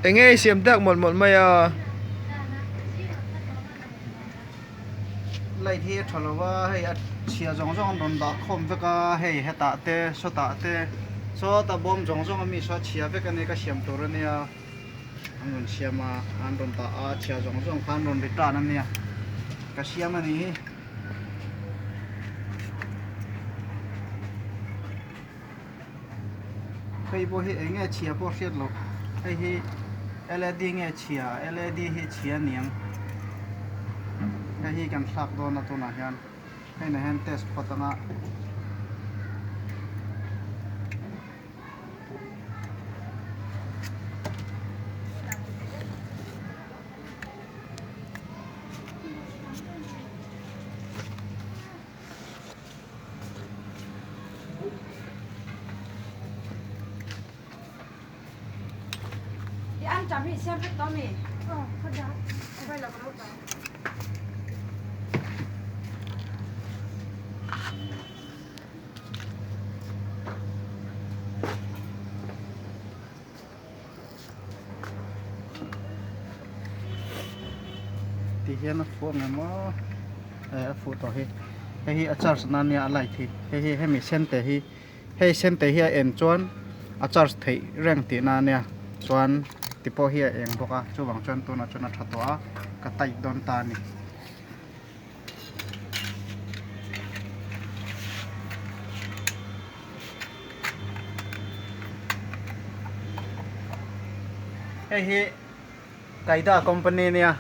Enge i siam tak mawlh mawlh mai a? Light hi a tha lo a, hei a chhia zawng zawng an rawn dah khawm vek a, hei hetah te sawtah te sawta bawm zawng zawng ami saw a chhia vek a nia ka siam tur a nia an rawn siam a an rawn dah a chhia zawng zawng kha an rawn return a nia ka siam a ni hi. Hei pawh hi eng nge chhia pawh hriat loh hei hi led nge chhia led hi chhia aniang hei hi kan thlak dawn a tunah hian hei nah hian test phawt anga. Ti hian a fuh ang em aw eh a fuh tawh hi hei hi a charge na ania a light hi hei hi hemi sen te hi hei sen te hi a en chuan a charge theih reng tihna ania chuan ti pawh hi a eng bawk a chuvang chuan tunah chuan a tha tawh a ka tight dawn ta a ni. Hei hi Kaida company ania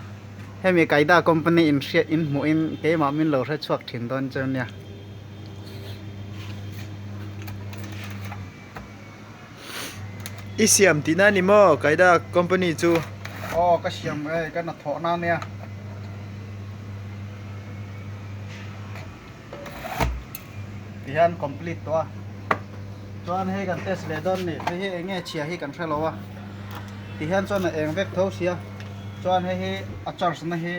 hemi Kaida company in hriat in hmuh in keimah min lo hre chhuak thin dawn chu ania. I siam tihna a ni maw Kaida company chu? Aw ka siam e ka hnathawhna ania. Tihian complete tawh a chuan hei kan test leh dawn ni hei hi eng nge chhia hi kan hrelo a tihian chuan a eng vek tho sia chuan hei hi a charge na hi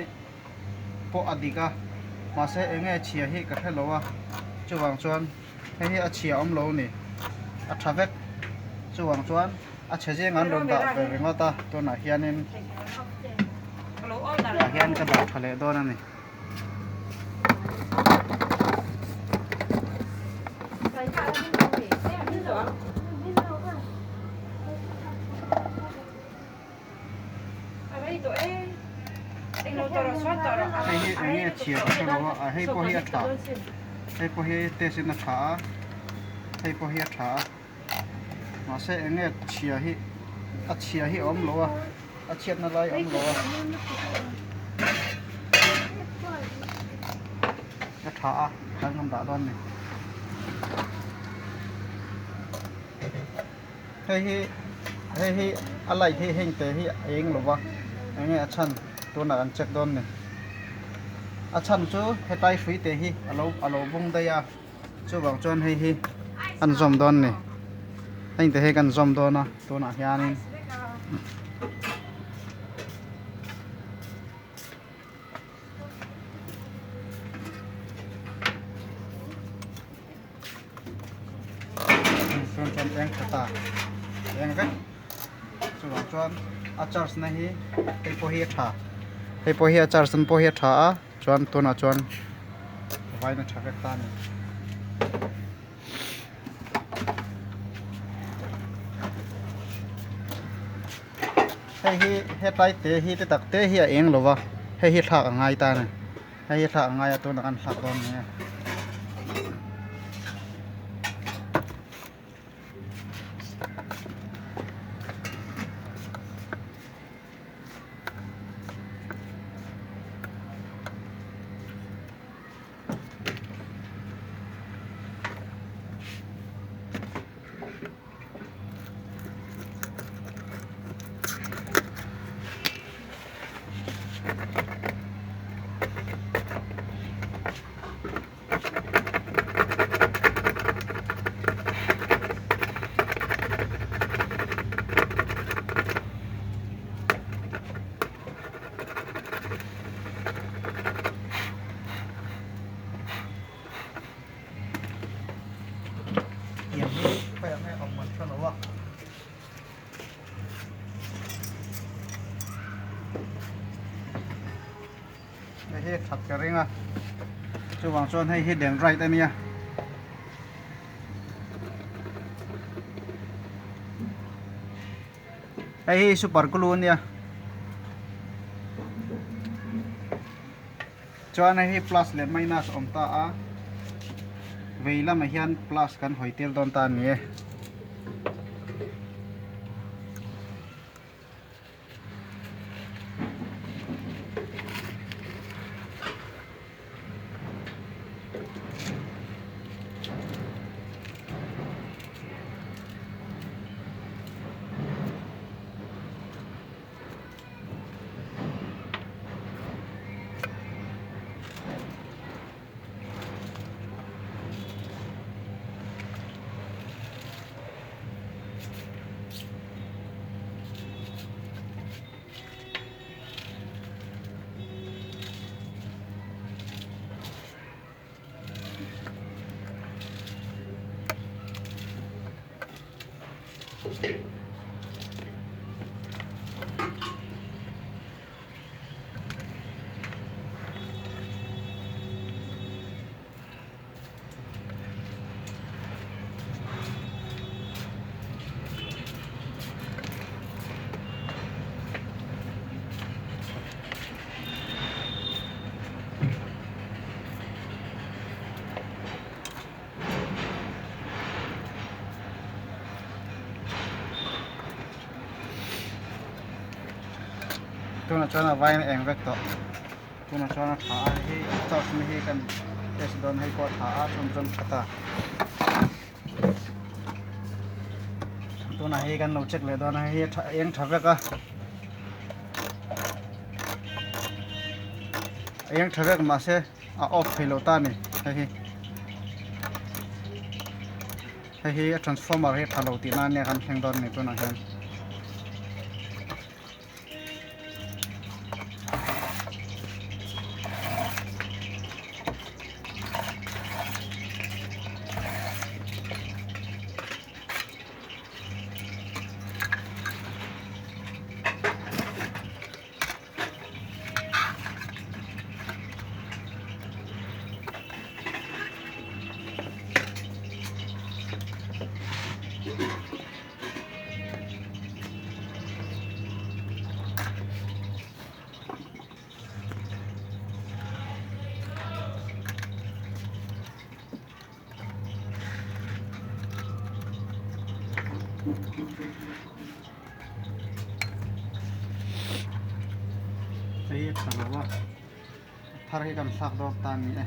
pawh a dik a mahse eng nge chhia hi ka hrelo a chuvang chuan hei hi a chhia awm lo a ni a tha vek chuvang chuan a chhe zing an rawn dah ve ringawt a tunah hianin tah hian ka dah tha leh dawn a ni. Hei hi eng nge chhia ka hre lo a hei pawh hi a tha hei pawh hi test in a tha a hei pawh hi a tha a mahse eng nge chhia hi a chhia hi a awm lo a a chhiatna lai a awm lo a a tha a kan rawn dah dawn a ni hei hi hei hi a light hi heng te hi a eng lo va eng nge a chhan tunah kan check dawn a ni a chhan chu hetlai hrui te hi alo alo bung daih a. Chuvang chuan hei hi an zawm dawn a ni heng te hi kan zawm dawn a tunah hianin chuan chuan eng tha ta eng vek chuvang chuan a charge na hi hei pawh hi a tha hei pawh hi a charge na pawh hi a tha a. Chuan tunah chuan vaina tha vek ta a ni. Hei hi hetlai te hi te tak te hi a eng lo va hei hi thlak a ngai ta a ni hei hi thlak a ngai a tunah kan thlak dawn a ni. Tiang hi khawiah nge awm kan hre lo a. Hei hi that ka ring a, chuvang chuan hei hi dendrite a nia. Hei hi super glue a nia. Chuan hei hi plus leh minus a awm ta a, vei lamah hian plus kan hawi tir dawn ta a ni e. Tunah chuan a vain a eng vek tawh. Tunah chuan a tha a hei charge na hi kan test dawn hei pawh a tha a chuan chuan tha ta. Tunah hei kan lo check leh dawn a hei a eng tha vek a. A eng tha vek mahse a off thei lo ta a ni hei hi. Hei hi a transformer hi a tha lo tihna ania kan thleng dawn a ni tunah hian. Hei a tha lo a thar hi kan thlak dawn ta a ni e.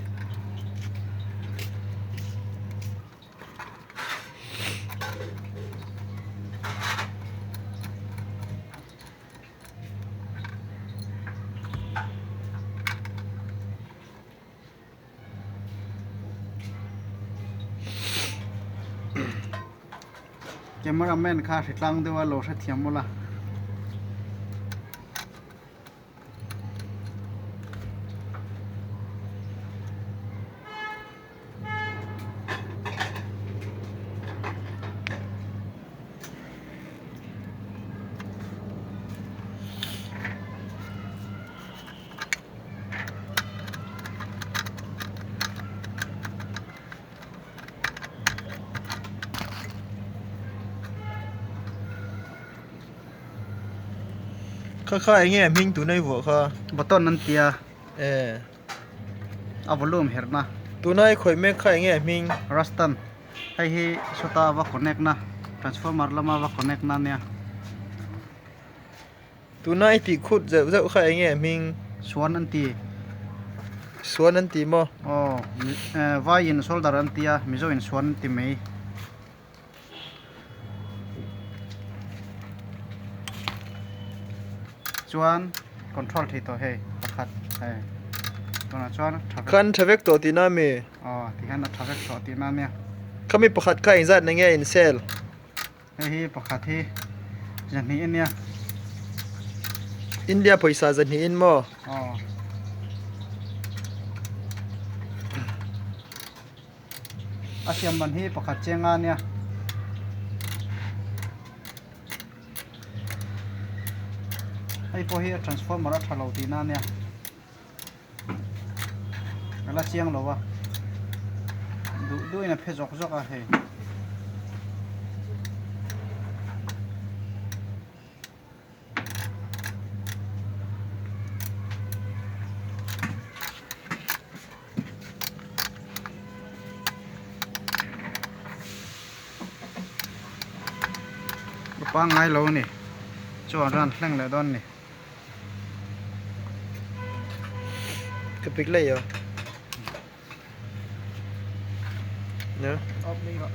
Camera man kha hritlang deuh a lo hrethiam mawlh a. Kha kha enge a hming tuna i vuah kha? Button an tia. E. A volume herhna. Tuna i khawih mek kha enge a hming? Rastan. Hei hi sawta va connect na transformer lama va connect na ania. Tuna i tih khut zeuh zeuh kha enge a hming? Suan an ti. Suan an ti maw? Aw, vai in solder an ti a, Mizo in suan an ti mai. Chuan control thei tawh hei pakhat hei tunah chuan tha vek. Khan tha vek tawh tihna ami? Aw tihian a tha vek tawh tihna ania. Khami pakhat kha engzat na nge a in sale? Hei hi pakhat hi zahnih ania. India pawisa zahnih in maw? Aw. A siam man hi pakhat chiang a nia. Hei pawh hi a transformer a tha lo tihna ania. la chiang lo a duh duhin a phe zawk zawk a hei. A pangngai lo a ni chuan ran thleng leh dawn a ni. Ka pik leh yo. Off leh rawh.